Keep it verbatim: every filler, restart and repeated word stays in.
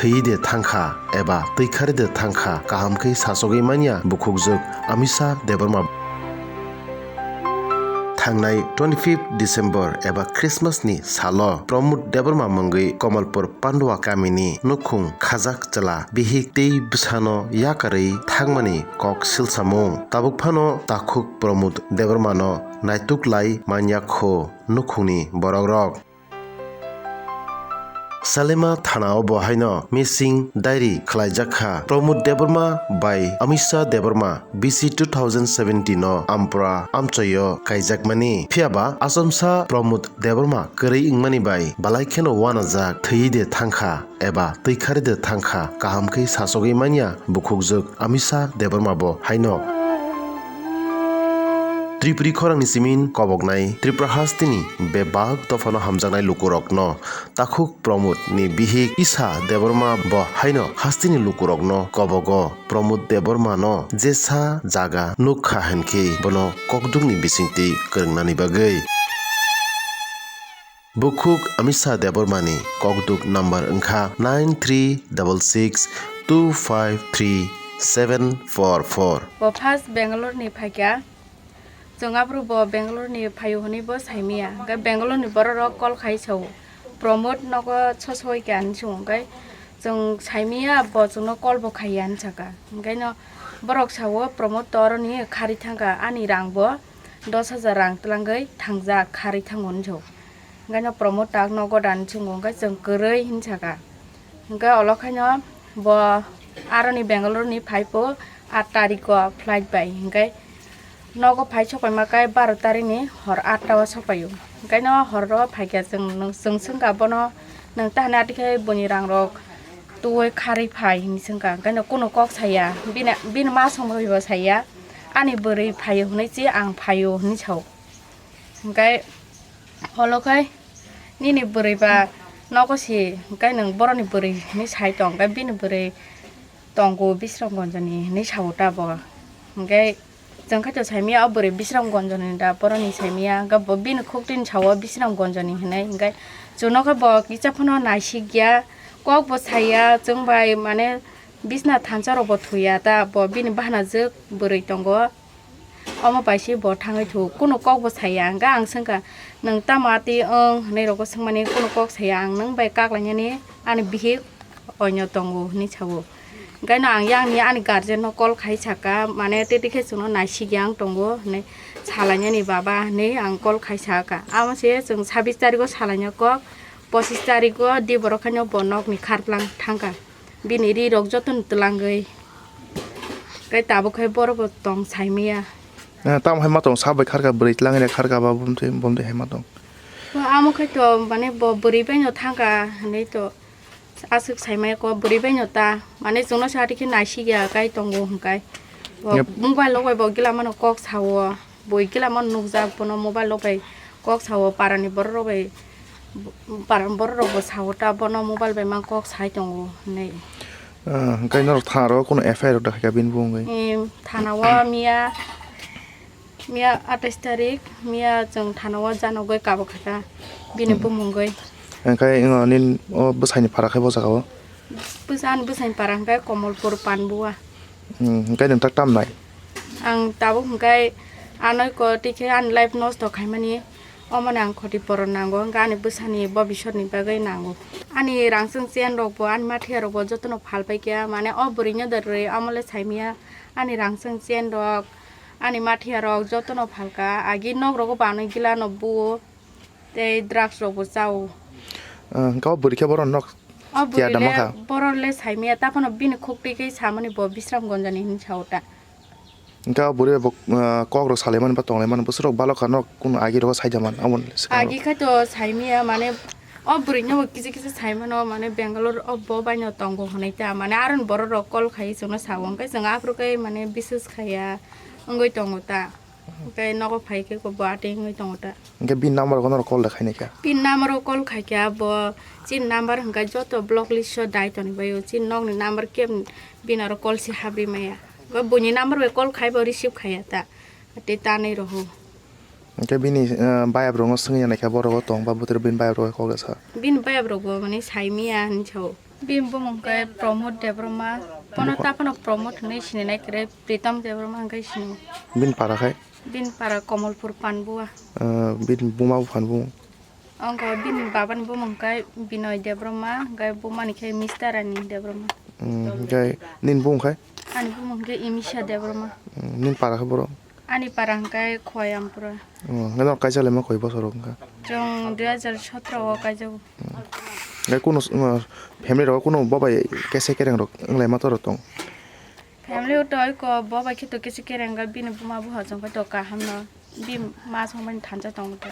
thwiwi de thangkha eba twikhari de thangkha, kaham khe sachogwi manya bukhukjwk Amisha Debbarma. Thangnai twenty-fifth December eba Christmas ni salo Pramod Debbarma mungwi Kamalpur Pandwa kamini nukhung khajak chwla bihik tei bwsano yakarwi thangmani kok silsamung. Tabuk phano takhuk Pramod Debbarmano naituk lai manya kho nukhungni borokrok. Salema thana o bo haino missing diary khwlaijak kha. Pramod Debbarma bai Amisha Debbarma B C two thousand seventeen o Ampra amchoio kaijakmani. Phiyaba achomsa Pramod Debbarma kwrwi wngmani bai balai kheno uanajak, thwiwi de thangkha eba twikhari de thangkha, kaham khe sachogwi manya bukhukjwk Amisha Debbarma bo haino. Tripuri khorangni simin koboknai Tripura hasteni bebak dophano hamjaknai lukurokno takhuk Pramod ni bihik Isha Debbarma bo haino hasteni lukurokno kobogo Pramod Debbarma no jesa jaga nukha hinkhe bono kokdukni bisingtwi kwrwngnani bagwi. Bukhuk Amisha Debbarmani kokduk number wngkha nine three double six two five three seven four four. Bo first Bangalore ni phaikha. Chwng aphuru bo Bangalore ni phaio hwnwi bo saimaya. Hwnkhe Bangalore ni borok rok call khai sao. Pramod nogo sosoi khe ani chwng hwnkhe chwng saimaya bo chwngno call bo khaiya hinwi sakha. Hwnkhe no borok sao Pramod to oroni kharwi thangkha ani rang bo dos hajar rang twlangwi thangjak kharwi thango hinwi sao. Hwnkhe no Pramod tak nogo da hinwi chwngo hwnkhe chwng kwrwi hinwi sakha. Hwnkhe olo khaino bo aroni Bangalore ni phai po aat tariko flight bai. Hwnkhe nogo phai sokpaima khe baro tarikni hor aat ta o sokpaio. Hwnkhe no horo phaikha chwng, chwng swngkha bono, "Nwng tahani atikhe buini rangrok tuwi kharwi phai?" hinwi swngkha. Hwnkhe no kunu kok saya, bini, bini ma songbo saiya, "Ani bwrwi phaio hwnwi chi ang phaio," hinwi sao. Hwnkhe olo khai nini bwrwi ba nogo si, hwnkhe nwng boroni bwrwi hinwi sai tong, hwnkhe bini bwrwi tongo Bisramganjni hinwi sao ta bo. Hwnkhe chwng khaito saimaya o bwrwi Bisramganjni da, boroni saimaya, hwnkhe bo bini khuktwini sao Bisramganjni hinwi, hwnkhe chwngno khe bo kisa phano naisikya, kok bo saya, chwng bai mane bisna thansa rok bo thuya ta, bo bini bahanajwk bwrwi tongo. Omo bai se bo thangwi thu, kunu kok bo saya. Hwnkhe ang swngkha, "Nwng tamo atwi wng?" hwnwi rokbo swngmani, kunu kok saya. "Ang nwng bai kaklainani ani bihik oino tongo," hwnwi sao. Hwnkhe no ang yang ni ani guardian no call khai sakha, mane tei tei khe chwngno naisikya wng tongo hwnwi, "Salainani baba," hwnwi ang call khai sakha. Amo se chwng sabbish tariko salaina kok, pochish tariko di borok khaino bo nokni kharplang thangkha. Bini ri rok jotono twlangwi. Khe tabuk khe borok bo tong saimaya. Eh, tamo hai ma tong, sa bai kharka, bwrwi twlangwi kharka ba, bumtwi, bumtwi hai ma tong. Bo amo khai to, mane bo bwrwi bai no thangka hinwi to aswk saimaya ko, bwrwi bai no ta, mane chwngno sa tikhe naisikya kai tongo hwnkhe. Bo yep. Mobile rok bai bo gila mano kok sao. Bui gila mano nukjak, bono mobile rok bai kok sao, parani borok rok bai, parani borok rok bo sao ta, bono mobile bai mang kok sai tongo hinwi. Ah, hwnkhe norok thana ro kunu F I R rok da khaikha bini bumungwi? Em, thana o miya, miya atais tarik, miya chwng thana o janogwi kabo khaikha bini hmm bumungwi. Hwnkhe, uh, nini o bwsaini para khe bo jaga o? Bwsa-, ani bwsaini para hwnkhe Komolpur Panbua. Hmm, hwnkhe nwng tak tam nai? Ang tabuk hwnkhe anoi ko tikhe ani life nosto khaimani, omoni ang khoti poron nango, hwnkhe ani bwsani bobisotni bagwi nango. Ani rangchwng chen rokbo, ani mathiya rokbo jotono phalpai kha, mane o bwrwino da rwui, omo le saimaya ani rangchwng chen rok, ani mathiya rok jotono phalka, agi nok rogo banwi gila no buo. Tei drugs rok bo chao. Ah, hwnkhe o bwrwi khe bohrok nok o bwrwi tiya da le, makha? Bohrok le saimaya, ta phano bini khuk twi khe samani bo Bisramganjani hinwi sao ta. Hwnkhe o bwrwi bo, ah, kok rok salaimani ba tonglaimani bwswk rok balokha nok kunu agi rogo saida man, abo ni swkang rok. Agi khai to saimaya, mane o bwrwi no bo kisa kisa saimano, mane Bangalore o bo bai no tongo hinwi ta, mane aro ni bohrok rok call khai chwngno sao, hwnkhe chwng aphuru khe mane biswas khaiya wngwi tongo ta. Hwnkhe nogo phai khe bo atwi wngwi tongo ta. Hwnkhe bini number rok norok call da khainai kha? Bini number o call khai kha bo, chini number hwnkhe joto block list o dai tonwi bai o, chini nokni number khe bini oro call se habri maya. Bo buini number bai call khai bo receive khaiya ta, tei tanwi roho. Hwnkhe bini, eh, bayap rokno swngya naikha borok o tong ba bwtwr bini bayap rok kok da sa. Bini bayap rok bo mani saimiya hinwi sao. Bini bumung khe Pramod Debbarma, bono taphano Pramod hinwi sininai kwrwi, Pritam Debbarma hwnkhe sini. Bini para khai? Bini para Komolpur Panbua. Eh, bini buma buphan bumung? Ongkho bini babani bumung khe Binoy Debbarma, hwnkhe bumani khe Mistarani Debbarma. Hmm, hwnkhe nini bumung khai? Ani bumung khe Imisha Debbarma. Hmm, nini para khe borok? Ani para hwnkhe Khoyampura. Oh, hwnkhe norok kaisa laima koi bosor rok wngkha? Chwng dui hazar sotro o kaijago. Hmm. Hwnkhe kuno, uh, family rok kuno bobai kese kereng rok wnglaima toro tong? Family o to eko bobai khe to kese kereng wngkha, bini buma buha chwng khe to kaham no, bini ma chwng bai thansa tongo to.